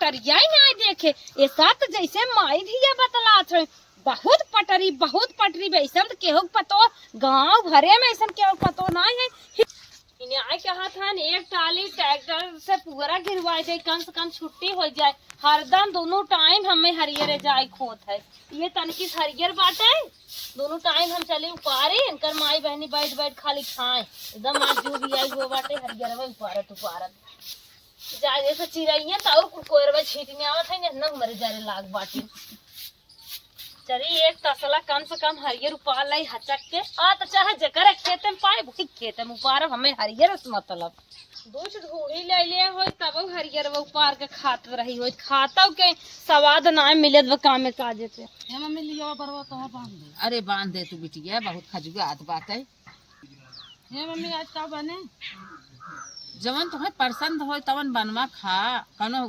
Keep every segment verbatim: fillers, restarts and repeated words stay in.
करिया ही नाहीं देखे। ए साथ जैसे माई धिया बतलात है, बहुत पटरी, बहुत पटरी बे। ऐसन त केहू के पतो, गाँव भरे में ऐसन केहू के पतो नाहीं है। इन्हें आए कहत हन, एक टाली ट्रैक्टर से पूरा गिरवाए दे, कम से कम छुट्टी हो जाए। हरदम दोनों टाइम हमें हरियर जाए खोत है। ये तनकी हरियर बाटे, दोनों टाइम हम चले उपारे, इनकर माई बहनी बैठ बैठ खाली खाए। एकदम आज जो भी आई हो बाटे, हरियर में उपारत उपारत। जाए जैसे चिरैया त और कुल कोयरवा छीट में आवत है, न हमरे जरे लाग बाटे। चली एक तसला कम से कम हरियर उपार लाई हचक के। आ त चाहे जेकरे खेते में पाए, वही खेते में उपारब, हमें हरियर से मतलब। दूछ धूही ले ले होई, तब हरियर वो उपार के खात रही होई, खातौ के स्वाद ना मिलत बा कामे काजे पे। हे मम्मी, लियो बरवा तो बांध दे। अरे बांध दे तू बिटिया, बहुत खजुआत बात है। हे मम्मी, आज का बने? जवन तुम्हें पसंद होय तवन बनवा खा, कौनो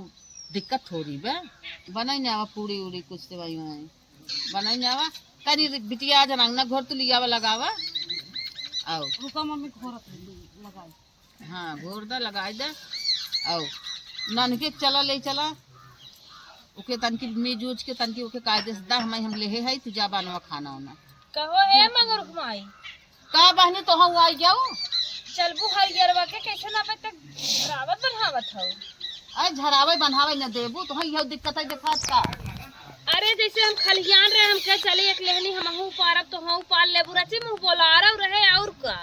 दिक्कत थोड़ी बे। बनाई ना आवा पूड़ी उड़ी कुछ सेवई वेवई। बनाई ना आवा। तनी बिटिया आज रंगना घोर तू लियावा लगावा। आओ। रुका मम्मी, घोरत है, लगाई। हाँ, घोर दा, लगाई दे। आओ। ननके चला ले चला। ओके तनकी मेज उज के तनकी ओके कायदे से दा, हमाई हम लेहे है, तू जा बनवा खाना होना। कहो हे मंगरुक माई। का बहनी, तो हम आई जाऊ? चलबू हरियरवा के कैसे ना पे तक झरावत बन्हावत हौ? अरे झरावे बन्हावे न देबू, तो हम यह दिक्कत है देखात का? अरे जैसे हम खलियान रहे, हम कह चले एक लेहनी हमहू उपारब, तो हम उपार लेबू, रची मुँह बोला रहे और का?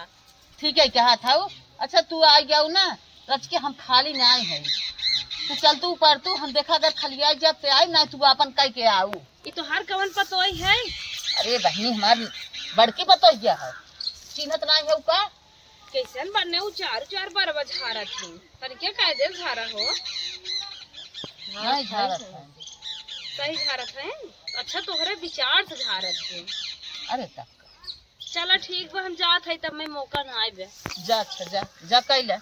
ठीक है, कहा था वो। अच्छा, तू आ जाऊ ना, रच के हम खाली ना आए हैं। तू चल, तू ऊपर तू, हम देखा अगर खलिया जब ते आई ना, तू अपन कह के आऊ। ई तोहार कवन पतोई है? अरे बहनी, हमार बड़की पतोहिया है, चिन्हत ना है का? कैसन बने उ चार चार बरवा झारत है, तनिके कायदे झारा हो। नहीं झारत है। सही झारत है। अच्छा, तोहरे विचार से झारत है। अरे तब चला ठीक बा, हम जात हई, तब मैं मौका ना आइबे। जा, अच्छा, जा, जा, कैले।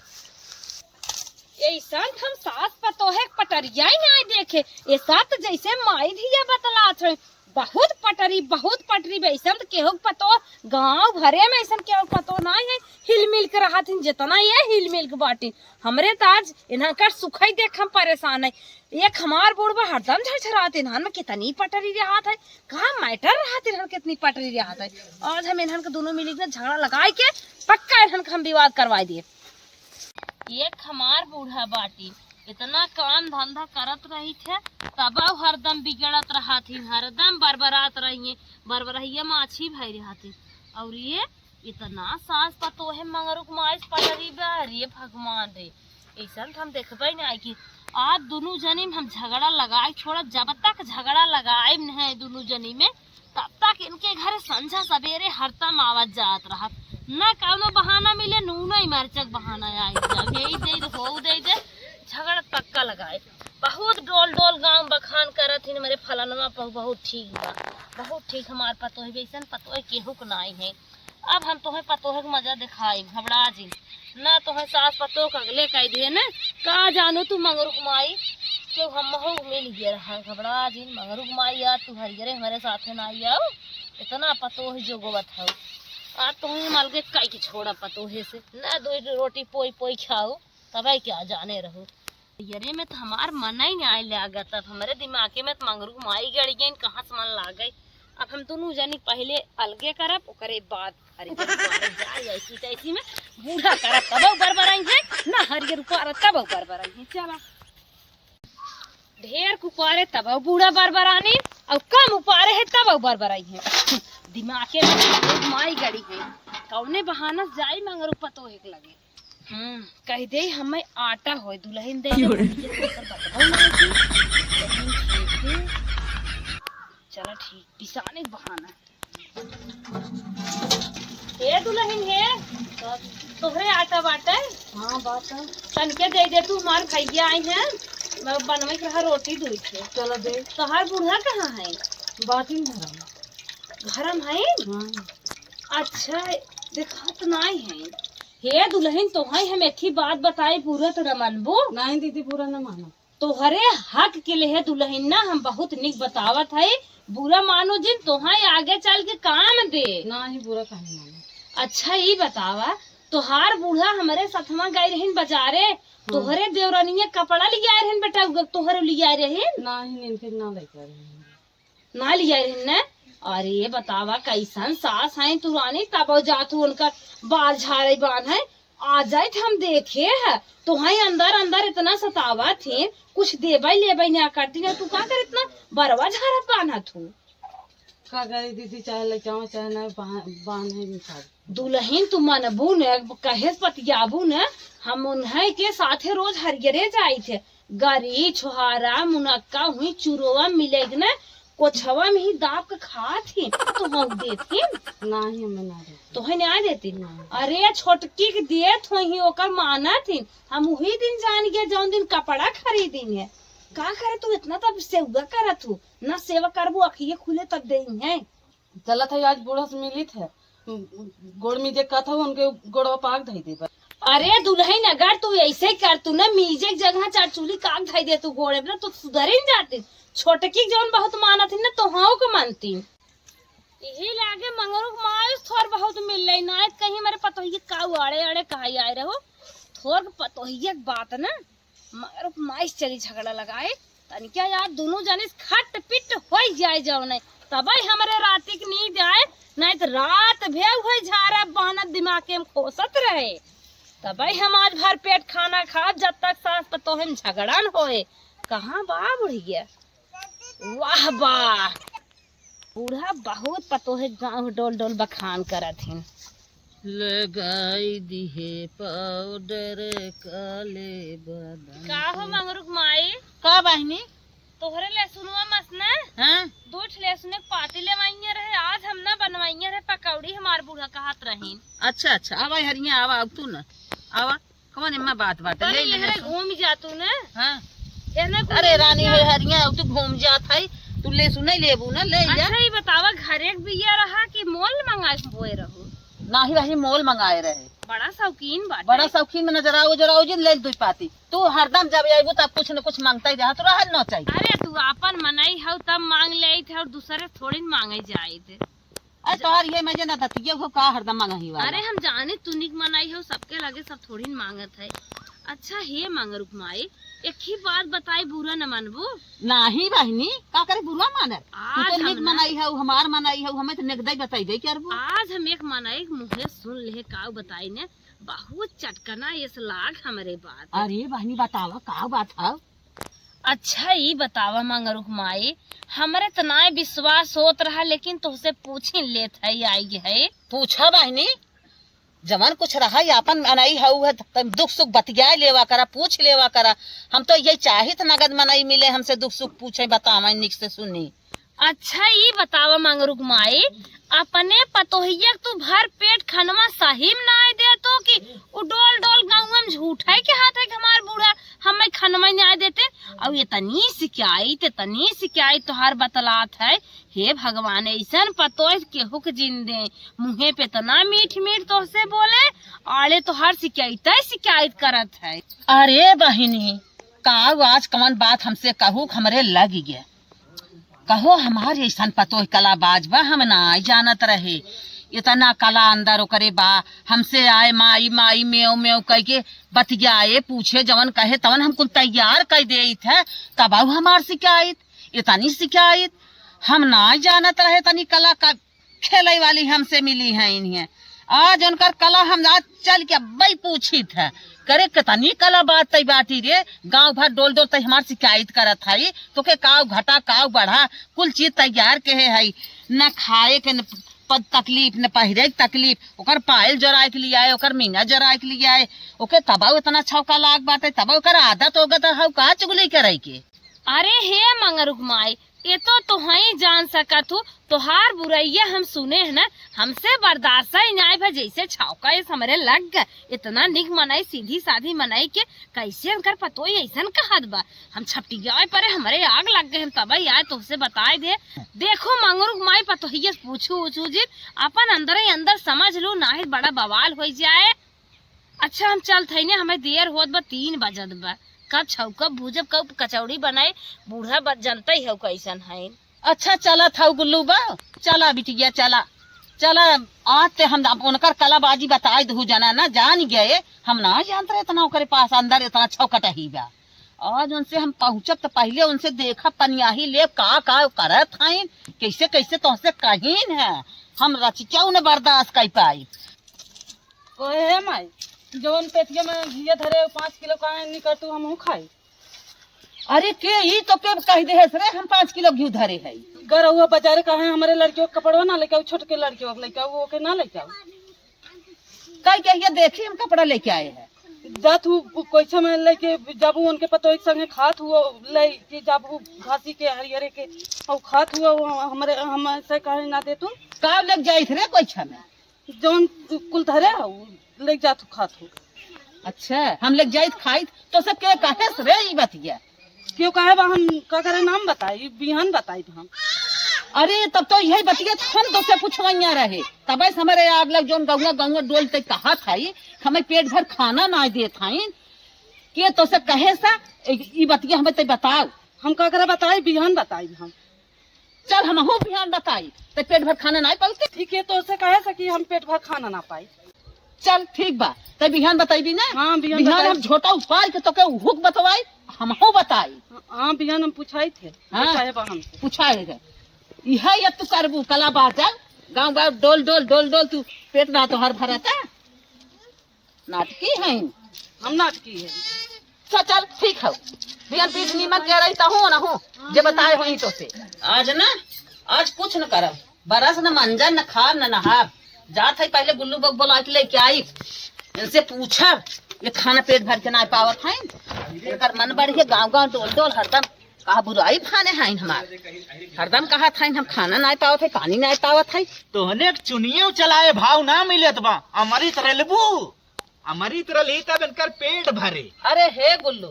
ऐसन हम सास पतोहे के पटरिया ही ना देखे। ए साथ जैसे माई धिया बतलात है, बहुत पटरी, बहुत पटरी बे। ऐसन त केहू के पतो, गाँव भरे में ऐसन केहू के पतो ना है। हिल मिल के रहत हिन, जितना ये हिल मिल के बाटिन। हमरे त आज इन्हन कर सुखाई देख हम परेशान है। एक हमार बूढ़ बा हरदम झरझरात, इन्हन में कितनी पटरी रहत है, का मैटर रहत, इन्हन कितनी पटरी रहत है। आज हम इन्हन के दोनों मिली के झगड़ा लगाई के पक्का इन्हन के हम विवाद करवाई दिए। एक हमार बूढ़ा बाटी, इतना काम धंधा करत रही थे, तब हरदम बिगड़त रहत ही, हरदम बरबरात रही है, बरबरहिया माछी भई रहत ही। और ये इतना सास पतोहे मंगरुक माइस पटरी बा, रे भगवान रे। ऐसन त हम देखबे नहीं कि आज दुनू जनी में हम झगड़ा लगाए छोड़ा, जब तक झगड़ा लगाए नहीं दुनू जनी में, तब तक इनके घर संझा सबेरे हरदम आवत जात रहत। ना कौनो बहाना मिले, नूनो ही मरचक बहाना आई जाओ, यही दे दे, हो दे दे, झगड़ा पक्का लगाए। बहुत डोल डोल गाँव बखान करत हिन, मेरे फलनवा पहु बहुत ठीक बा, बहुत ठीक हमार पतोह, वैसन पतोह केहू के नाई है। अब हम तोहे पतोह के मजा दिखाई, घबरा जी। ना तोहे सास पतोह के अगले कह दिए ना, का जानू तू मंगरुक माई, के हम हो मिल गए रहा, घबरा जी। मंगरुक माई यार, तू हरियरे हमारे साथे ना आई आओ, इतना पतोह जोगवत हो। आ तोहे हम अलगे कह के छोड़ा पतोहे से, ना दो रोटी पोई पोई खाओ, तबे क्या जाने रहो। हरियरे में तो हमार मन ही नहीं आए लागत, अब हमारे दिमागे में तो मंगरुक माई गड़ गई, कहाँ से मन लागे। अब हम दोनों जनी पहले अलगे करब, ओकरे बाद हरियर उपारे जाए, ऐसी तैसी में बूढ़ा करब तब बरबराई है, ना हरियर उपारे तब बरबराई है। चला, ढेर कुपारे तब बूढ़ा बरबरानी, और कम उपारे है तब बरबराई है। दिमागे में माई गड़ी है, कौने बहाना से जाई मंगरुक पतोह के लगे। हम्म, कह दे हमें आटा होय, दुल्हन दे दे, क्यों रे? भैया के ऊपर बतबो ना की। चला ठीक, पिसाने के बहाना। ए दुल्हन हे, तोहरे आटा बाटे? हाँ, बाटे। तनके दे दे तू, हमार भैया आई हैं, मैं बनवे के रहा रोटी दुई थे। चला दे। तोहार बूढ़ा कहाँ है? बाटिन घरम। घरम है? हाँ। अच्छा, देखात नाई है। हे दुल्हन, तोहई हम एक ही बात बताई, बुरा तो न मानबू। नहीं दीदी, बुरा न मानो। तोहरे हक के लिए दुल्हन ना हम बहुत निक बतावत है, बुरा मानो जिन, तोहई आगे चल के काम दे। नहीं, बुरा काहे मानो। अच्छा, ई बतावा, तोहार बूढ़ा हमरे सथवा गए रहिन बजारे, हाँ। तोहरे देवरनिया कपड़ा लियाए रहिन बेटा, उग तोहरे लियाए रहिन। नाही, इनके ना लेकर रहिन। ना लियाए रहिन न? अरे बतावा, कैसन सास हैं तू रानी, तब जात हूँ उनका बाल झाड़े बांध है, आ जाए थे हम देखे है, तो हैं अंदर अंदर इतना सतावा थे, कुछ देबै लेबै ना करती ना, तू का कर इतना बरवा झाड़त बांधत हूँ? का करी दीदी, चाहे लइकावा चाहे ना बांध, बांध है निकाल। दुलहिन तू मनबू न, कहे से पतियाबू न, हम उन्हें के साथे रोज हरियरे जाई थे। गरी, छोहारा, मुनक्का हुई चुरोवा मिले न, कोछवा में ही दाब के खात ही, तो हम देती। नाही, हमें ना देती। तोहे ना देती? ना। अरे, छोटकी के देत होई ही, ओकर मानत ही। हम उही दिन जान गए, जौन दिन कपड़ा खरीदी है। का करे तू इतना तब सेवा करत हूँ? ना सेवा करबू, अखिए खुले तब देई है। चलत है, आज बूढ़ा से मिलित है, गोड़ में जे कहत है, उनके गोड़वा पाक धई देबा। अरे दुलहिन, अगर तू ऐसे कर, तू ना मीजे के जगह चार चूली काक धई दे, तू गोड़े में ना, तू सुधरिन जाती। छोटकी जौन बहुत मानत ही ना, तो हाँ को मानती। यही लागे मंगरू के माई थोर बहुत मिल रही ना, कहीं हमारे पतोहिए काऊ आड़े आड़े कहाई आए रहो। थोर के पतोहिए के बात ना, मगर माई से चली झगड़ा लगाए, तनिका यार दुनू जने से खट पिट होई जाए जाओ नहीं, तबे हमरे राती के नींद आए, नहीं तो रात भे हुए झारा बानत दिमाग के हम खोसत रहे। तबे हम आज भर पेट खाना खाब, जब तक सास पतोह में झगड़ा न होए। कहाँ बा बुढ़िया? वाह बा, बूढ़ा बहुत पतोह गाँव डोल डोल बखान करत हिन। लगाई दिहे पाउडर काले बदन का हो पे। मंगरू के माई? का बहिनी? तोहरे लहसुनवा मस ना? हाँ? दो ठे लहसुन के पाती लेवाइया रहे, आज हम ना बनवाइया रहे पकौड़ी, हमार बूढ़ा कहत रहीन। अच्छा, अच्छा, आवा हरिया, आवा, अब तू ना, आवा। कौन एम्मा बात बाटे? ले ले एहरे लहसुन। घूम जातू ना। हाँ। एहरे घूम अरे रानी जा। हो हरिया, अब तू घूम जात है, तू लहसुन नहीं लेबू ना, ले जा। अच्छा, ये बतावा, घरे के बिया रहा कि मोल मंगा के बोए रहू? नाही बहिनी, मोल मंगाए रहे। बड़ा शौकीन बाटे। बड़ा शौकीन में नजर आओ, जरा आओ जिन, ले दो पाती। तू हरदम जब अइबू तब कुछ न कुछ मांगता ही रहा, तो रहल न चाहिए। अरे तू आपन मनई हऊ तब मांग लेइत है और दूसरे थोड़ी न मांगे जाइत। अरे तोहार ये मजे ना दतिये हो का हरदम मांगही वाला। अरे हम जाने तू निक मनई हऊ, सबके लगे सब थोड़ी न मांगत है। अच्छा हे मंगरू के माई, एक ही बात बताई, बुरा न मानबू? नाही बहिनी, का करे बुरा मानब? तू आज तो हम निक ना मनई हऊ, हमार मनई हऊ, हमें तो निकदई बताई दे करबू। आज हम एक मनई के मुँहे सुन ले, काऊ बताई ने, बहुत चटकना ये लाग हमरे बात। अरे बहिनी बतावा, का बात है? अच्छा ई बतावा मंगरू के माई, हमरे त नाय विश्वास होत रहा, लेकिन तोहसे पूछी लेत है, आई है। पूछा बहिनी, जवन कुछ रहा, ये आपन मनई हऊ है, तब दुख सुख बतिया लेवा करा, पूछ लेवा करा। हम तो यही चाहित नगद मनई मिले, हमसे दुख सुख पूछे, बतावे, निक से सुनी। अच्छा, ई बतावा मंगरू के माई, अपने पतोहिया के तू भर पेट खनवा सही में नाय देतो कि उ डोल डोल गाँव में झूठे के हाथ है कि हमार बूढ़ा हमें खनवा नाय देते? और इतनी शिकायत, इतनी शिकायत तोहार बतलात है। हे भगवान, ऐसन पतोह केहू के जिन दे, मुँहे पे इतना मीठ मीठ तोहसे बोले, आले तोहार शिकायत शिकायत करत है। अरे बहिनी, का आज कवन बात हमसे कहू, हमरे लग गया। कहो हमार ऐसन पतोह कलाबाज बा, हम ना जानत रहे। इतना कला अंदर ओकरे बा, हमसे आए माई माई मेव मेव कह के बतियाए, पूछे, जवन कहे तवन हम कुल तैयार कर देइत है, तब आऊ हमार शिकायत, इतनी शिकायत। हम ना जानत रहे तनी कला का खेले वाली हमसे मिली है इन्हें। आज उनकर कला हम आज चल के अब्बई पूछित है। करे कितनी कला बात तई बाटी रे, गाँव भर डोल डोल तई हमार शिकायत करत है। तोके काव घटा काव बढ़ा कुल चीज तैयार के है, न खाए के न प-, तकलीफ, न पहिरे के तकलीफ, ओकर पायल जराए के लिए आए, ओकर मीना जराए के लिए आए, ओके तबा इतना छौका लाग बाटे, तबा ओकर आदत हो गत हौ का चुगली करे के। अरे हे मंगरुक माई, ये तो तोहई जान सकत हू, तोहार बुरइया हम सुने है ना, हमसे बर्दाश्त ही नाय भा, जैसे छौका इस हमरे लग गए। इतना निक मनई, सीधी साधी मनई के कैसे उनकर पतोई ऐसन कहत बा? हम छपटियाए परे, हमरे आग लग गए, हम तबई आए तोहसे बताए दे। देखो मंगरुक माई पतोहिया से पूछू उछू जिन, अपन अंदरे अंदर समझ लू, नाहीं बड़ा बवाल होइ जाए। अच्छा, हम चलत हई ने, हमें देर होत बा, तीन बजत बा। कब छौकब, भूजब, कब कचौड़ी बनाए, बूढ़ा ब-, जनते ही हौ कैसन है। अच्छा, चलत हौ गुल्लू बा, चला बिटिया, चला। चला, आज ते हम अब उनकर कलाबाजी बताई दहु जना ना, जान गए, हम ना जानत रहे इतना ओकरे पास अंदर इतना अच्छा कटही बा। आज उनसे हम पहुँचब त पहिले उनसे देखब, पनियाही लेब, का का करत हईन, कैसे कैसे तोहसे कहीन है, हम रचिचौ न बर्दाश्त कर पाई। ओहे माई, जौन पेटिया में घिया धरे, पाँच किलो काहे निकर तू हमहू खाई। अरे के ई तो के कह दे हस रे, हम पाँच किलो घी धरे है। गरौआ बाजारे कहे हमरे लड़कियों के कपड़वा ना लेके आऊ, छोटके लड़कियों के लेके आऊ, ओके ना लेके आऊ। कह के ये देखी हम कपड़ा लेके आए हैं। जात हूँ कोइछा में लेके जाबू, उनके पतोह के संगे खात हुआ लेके जाबू घासी के हरियरे के, और खात हुआ वो हमरे, हमसे कहे ना दे तू। का लेके जाइत रे कोइछा में? जौन कुल धरे हऊ, लेके जात हूँ, खात हूँ। अच्छा, हम लेके जाइत खाइत, तो से के कहेस रे ई बतिया? क्यों कहे बा, हम का करे नाम बताई, बिहान बताई हम। अरे, तब तो यही बतिया हम तो से पूछवैया रहे, तब से हमरे आग लग जौन गौवा गौवा डोल ते कहा था, हमें पेट भर खाना ना देत हईन, के तो से कहे सा, ई बतिया हमें ते बताओ। हम का करे बताई, बिहान बताई हम। चल, हमहू बिहान बताई, ते पेट भर खाना नाई पाऊ ते। ठीक है, तो से कहे से कि हम पेट भर खाना ना पाई। चल, ठीक बा, ते बिहान बताई भी ना। हाँ, बिहान बिहान बताई। हम झोटा उपार के तोके हुक बतवाई, हमहू बताई। हाँ, बिहान हम पूछाई थे, हाँ, पूछाए बा हमसे। पूछाए थे। इहे ये तू करबू, कला बात है, गाँव गाँव डोल डोल डोल डोल तू पेट ना तोहर भरता। नाटकी है। हम नाटकी है। अच्छा, चल, ठीक है। बिहान पीठ नीमन के रही, तहूँ ना हूँ, जे बताए होई तो से। आज ना, आज कुछ न करब। बरस न मंजन, न खाब, न नहाब। जात है पहले गुल्लू बक बोला के लेके आई। इनसे पूछब, ये खाना पेट भर के ना पावत है। इनकर मन बढ़िया, गाँव गाँव डोल डोल हरदम कहा बुराई भाने हैं हमार। हरदम कहा था हम खाना ना पावत है, पानी ना पावत है। तोहने के चुनियो चलाए भाव ना मिलत बा, अमृत रेलबू। अमृत रली तब इनकर पेट भरे। अरे हे गुल्लू,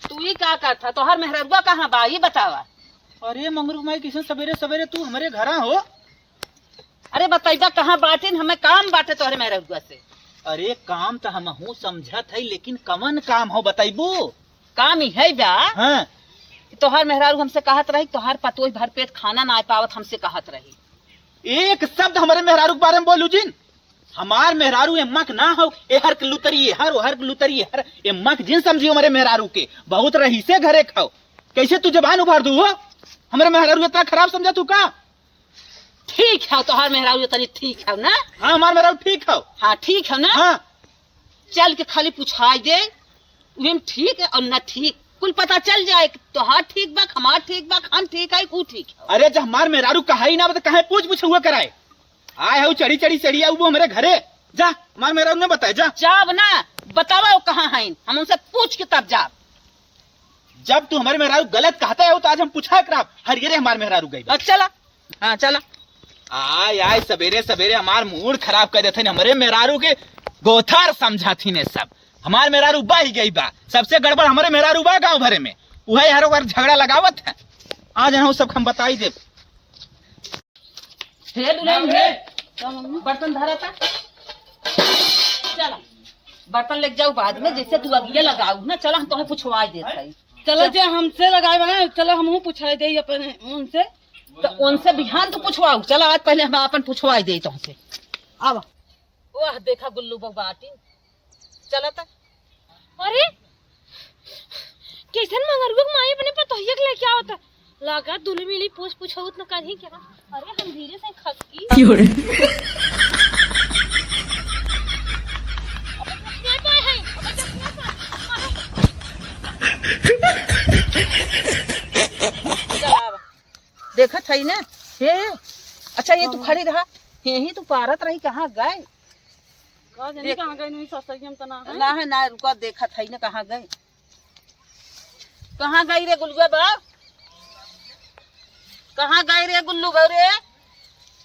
तू ई का करत ह? तोहर मेहररुआ कहाँ बा, ई बतावा। अरे मंगरू माई, कैसे सवेरे सवेरे तू हमरे घरा हो? अरे बतैबा कहाँ बाटिन, हमें काम बाटे तोहरे मेहररुआ से। अरे काम त हमहू समझत है, लेकिन कवन काम हो बतैबू? काम ई है बा। हाँ। तोहर मेहरारू हमसे कहत रही, तोहर पतोह भर पेट खाना ना पावत, हमसे कहत रही। एक शब्द हमरे मेहरारू के बारे में बोलू जिन। हमार मेहरारू एम्मा के ना हो, एहर के लुतरी एहर, ओहर के लुतरी एहर, एम्मा के जिन समझियो हमरे मेहरारू के, बहुत रहीसे घरे खाओ। कैसे तू जबान उभार दू हो? हमरे मेहरारू इतना खराब समझा तू का? ठीक है, तोहार मेहरारू तनी ठीक है ना? हाँ, हमार मेहरारू ठीक है। हाँ, ठीक है ना? हाँ। चल के खाली पुछाई दे, उहे में ठीक है और ना ठीक, कुल पता चल जाए कि तोहार ठीक बा, हमार ठीक बा, हम ठीक है, ऊ ठीक है। अरे, जब हमार मेहरारू कहाई ना बा, तो काहे पूछ पूछ हुआ कराए? आए हऊ चढ़ी चढ़ी चढ़िया, वो हमरे घरे। जा, हमार मेहरारू ने बताए, जा। जाब ना, बतावा वो कहाँ हैं, हम उनसे पूछ के तब जाब। जब तू हमरे मेहरारू गलत कहते हो, तो आज हम पूछा कराब, हरियरे हमार मेहरारू गई बा। अच्छा, चला। हाँ, चला। आय, आय, सबेरे, सबेरे हमार मूड खराब कर देथिन। हमरे मेहरारू के गोथार समझाथिन ये सब। हमार मेहरारू बही गई बा। सबसे गड़बड़ हमरे मेहरारू बा गाँव भरे में। उहे हर बार झगड़ा लगावत है। आज इन्हों सब हम बताई देब। हे दुल्हन, हे। बर्तन धरा था। चला। बर्तन लेके जाऊ बाद में, जैसे तू अगिया लगाऊ ना। चला, हम तोहे पुछवाई देत हई। चला, जे हमसे लगाए बा ना, चला हमहू पुछाई देई अपन उनसे। तो उनसे बिहान तू पुछवाऊ। चला, आज पहले हम आपन पुछवाई देई तोहसे। आवा। वाह, देखा गुल्लू बहू बाटी। चला त। अरे, कैसन मंगरुआ के माई अपने पतोहिया के लेके आवत? लागा दुलमी ली पूछ पूछौत न करही क्या? अरे, हम धीरे से खसकी। क्यों रे? अबे, कितना पाए हैं? अबे, कितना पाए? चला, आवा। देखत हई ना, हे, अच्छा, ये तू हाँ। खड़ी रहा, यही तू पारत रही, कहाँ गए? का जानी देख। कहाँ गए, नहीं ससुरिया में तो ना है। ना है, ना, रुका, देखत हई ना, कहाँ गए? कहाँ गई रे गुल्लुआ बा? कहाँ गई रे गुल्लू बा रे?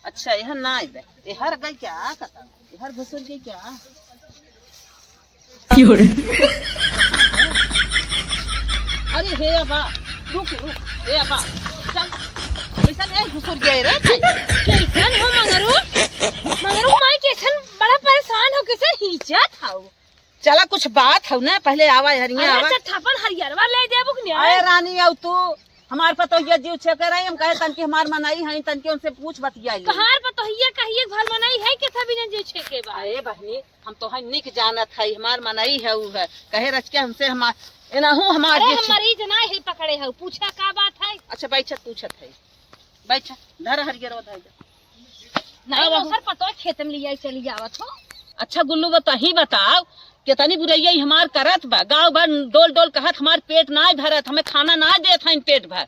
अच्छा, यह ना आइबे। एहर गई क्या? कता? एहर घुसर गई क्या? क्यों रे? अरे हे अबा, रुक, रुक, हे अबा, चल। कैसन ए घुसर गए रे? कैसन हो मंगरू? मंगरू माई कैसन बड़ा परेशान हो, कैसन हिचत हो? चला कुछ बात हो ना, पहले आवा हरिया अरे आवा। अच्छा थापन हरियरवा ले देबो कि नहीं? अरे रानी आऊ तू, हमार पतोहिया जीव छेके रही, हम कहे तनकी हमार मनई है, तनकी उनसे पूछ बतिया ले। कहार पतोहिया कहिए घर मनई है, के सभी जन जीव छेके बा। अरे बहनी, हम तो है निक जानत है, हमार मनई है उ है। कहे रच के हमसे हमार, एनाहू हमार अरे जीव हम छे- मरीज ना है पकड़े है, पूछा का बात है? अच्छा बैठत पूछत है, बैठा, धर हरियर धर जा। नहीं, आवा। दोसर पतोह खेत में लिया चली जावत हो। अच्छा गुल्लू, बा तही बताओ, कितनी बुरैया ई हमार करत बा, गाँव भर डोल डोल कहत हमार पेट नाय भरत, हमें खाना नाय देत हइन पेट भर।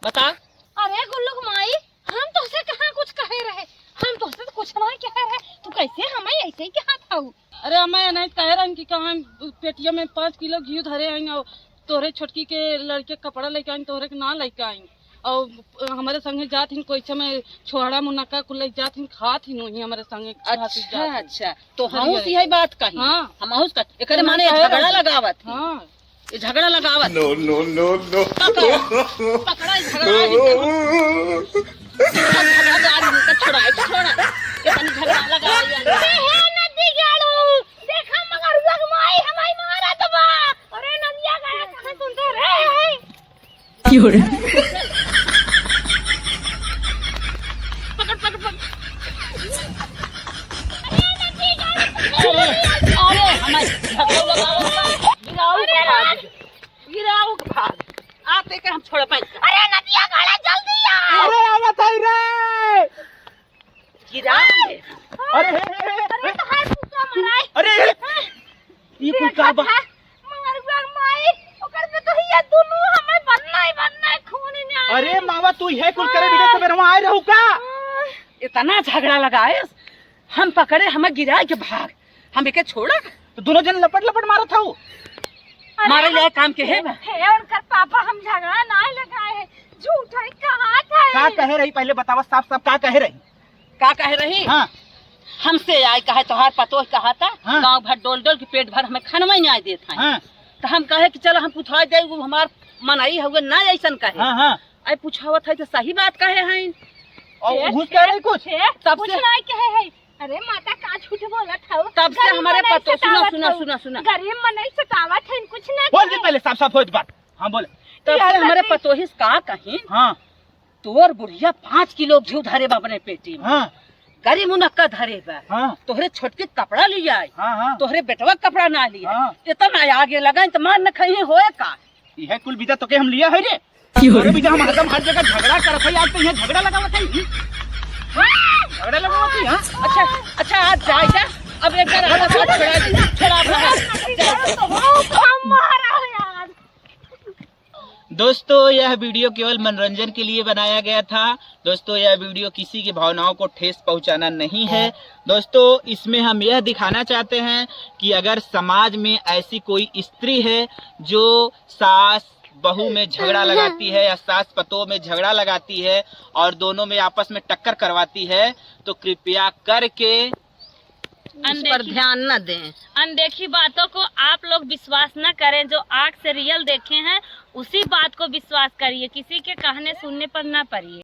बताओ। अरे गुल्लू के माई, हम तोहसे कहाँ कुछ कहे रहे, हम तोहसे तो कुछ नाय कहे रहे, तू कैसे हमें ऐसे ही कहत हऊ? अरे अम्मा, ये नहीं कहे रहन कि कहाँ पेटिया में पाँच किलो घी धरे आइन और तोहरे छोटकी के लड़के कपड़ा लेके आइन, तोहरे के ना लेके आइन। और हमारे संगे जात हिन कोइचा में छोहड़ा मुनक्का कुल लेके जात हिन, खात हिन वहीं हमारे संगे खात हिन अच्छा, जात हिन। अच्छा, तो अरे, हम अरे। उसी है बात कही। हाँ। हम उस का, एकरे तो माने मैं कह झगड़ा रही हूँ। लगावत ही। हाँ। ये झगड़ा लगावत। No, no, no, no। पकड़, पकड़ा, ये झगड़ा, झगड़ा, झगड़ा, झगड़ा, छोड़ा, छोड़ा। ये तनी झगड़ा लगा, ये अरे हे नदी गाड़ू, देखा मगरुआ के माई हमारी मारत बा। अरे नदिया गाड़ा कहाँ सुनते रे? क्यों रे? पकड़, पकड़, पकड़। अरे, अरे, हमारे झगड़ा लगावत बा। गिराऊ के भाग, गिराऊ के भाग। आप एके हम छोड़ पाए। अरे नदिया गाड़ा जल्दी आ। अरे आवत है रे। गिराऊ दे। अरे, हे, हे, हे, अरे, हे। तो हाथ फूका मराए। अरे, हे। ये कुल का बा? देखा था, मगरुआ माई, ओकर में तो ये दुनू हमें बनना ही बनना है, खून ही नहीं आए। अरे मावा, तू ये कुल करे बिना सवेरवा आए रहू का? हाँ। इतना झगड़ा लगाए, हम पकड़े, हमें गिराए के भाग, हम एके छोड़ा? तो दोनों जन लपट लपट मारत हऊ। अरे मारे हम, ले काम के है बा? हे, उनकर पापा, हम झगड़ा नहीं लगाए हैं, झूठ है, कहा था का ये? कहे रही पहले बतावा साफ साफ, का कहे रही? का कहे रही? हाँ। हमसे आई कहे तोहार पतोह कहा था, हाँ। गाँव भर डोल डोल के पेट भर हमें खनवा नहीं आए देत हैं। हाँ। तो हम कहे कि चलो हम पुछवा दे, वो हमार मनई हुए ना ऐसन कहे। हाँ, हाँ। आई पुछावत है तो सही बात कहे हैं। और ए, घुस कह रही कुछ? ए, तब कुछ से नहीं कहे है। अरे माता का झूठ बोलत हऊ? तब से गरीब हमारे मनई पतोह, सुना, सतावत सुना, हऊ। सुना, सुना। गरीब मनई सतावत है, कुछ ना बोल दे कहे। पहले साफ साफ होत बात। हाँ बोले। तब यार से हमारे नदी। पतोहिस का कहीं? हाँ। तोर बुढ़िया पाँच किलो घी धरे बा अपने पेटी में। हाँ। गरी मुनक्का धरे बा। हाँ। तोहरे छोटके कपड़ा लिया आई। हाँ, हाँ। तोहरे बेटवा कपड़ा ना लिया। हाँ। इतना आगे लगा तो मार न खाई होए का? यह कुल बीजा तो के हम लिया है रे। क्यों रे? अरे बीजा हम हरदम हर जगह झगड़ा करत है, आज तो यहाँ झगड़ा लगावत है। झगड़ा लगावत है, हाँ? अच्छा, अच्छा, आज जाए जा। अब एक बार आधा साथ छोड़ा दे, छोड़ा अपना हाथ। हम मारा है यार। दोस्तों, यह वीडियो केवल मनोरंजन के लिए बनाया गया था। दोस्तों, यह वीडियो किसी की भावनाओं को ठेस पहुंचाना नहीं है। दोस्तों, इसमें हम यह दिखाना चाहते हैं कि अगर समाज में ऐसी कोई स्त्री है जो सास बहू में झगड़ा लगाती है या सास पतोह में झगड़ा लगाती है और दोनों में आपस में टक्कर करवाती है, तो कृपया करके उस पर अनदेखी ध्यान न दें। अनदेखी बातों को आप लोग विश्वास न करें। जो आँख से रियल देखे हैं, उसी बात को विश्वास करिए, किसी के कहने सुनने पर न पड़िए।